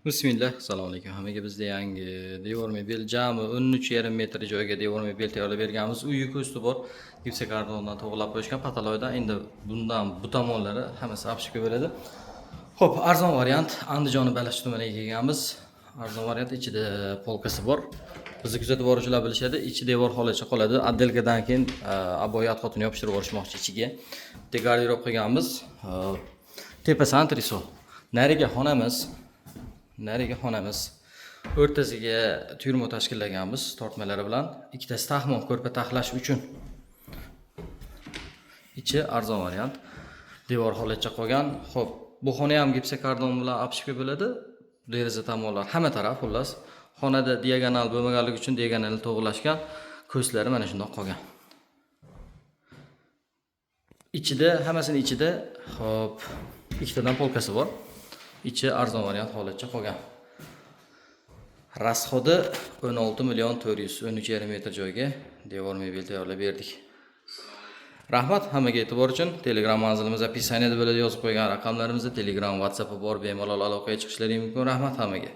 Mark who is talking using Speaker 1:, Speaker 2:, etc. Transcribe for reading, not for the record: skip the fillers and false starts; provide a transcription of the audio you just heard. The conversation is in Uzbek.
Speaker 1: Bismillah, assalomu alaykum hammaga. Bizda yangi devor mebel, jami 13,5 metr joyga devor mebel tayyorlab berganmiz. Uyi ko'sti bor, gipsokartondan to'g'rilab qo'yishgan, потолок dan. Endi bundan bu tomonlari hammasi обшивка bo'ladi. Xo'p, arzon variant, Andijoni Baliqchi tumaniga kelganmiz. Arzon variant, ichida polkasi bor. Bizni kuzatib boruvchilar bilishadi, ichi devor holicha qoladi. Отделка dan keyin обои отход ini yopishtirib yuborishmoqchi ichiga. Bitta garderob qilganmiz. Tepasi antresol. Nariga xonamiz. Nariga xonamiz. O'rtasiga тюрьма tashkillaganmiz tortmalari bilan. Ikkitasi taxmon, ko'rpa taxlash uchun. Ichi arzon variant. Devor holatcha qolgan. Xo'p, bu xona ham gipsokarton bilan обшивка bo'ladi. Deraza tomonlar, hamma taraf xullas. Xonada diagonal bo'lmaganligi uchun diagonalni to'g'rilashgan. Ko'zlari mana shundoq qolgan. Ichida, hammasini ichida, xo'p, ikkitadan polkasi bor. Ichi arzon variant holatcha qolgan. Расход i 16 million 400, 13,5 metr joyga devor mebel tayyorlab berdik. Rahmat hammaga e'tibor uchun. Telegram manzilimiz описание da bo'ladi, yozib qo'ygan raqamlarimizda Telegram, WhatsApp bor, bemalol aloqaga chiqishlaring mumkin. Rahmat hammaga.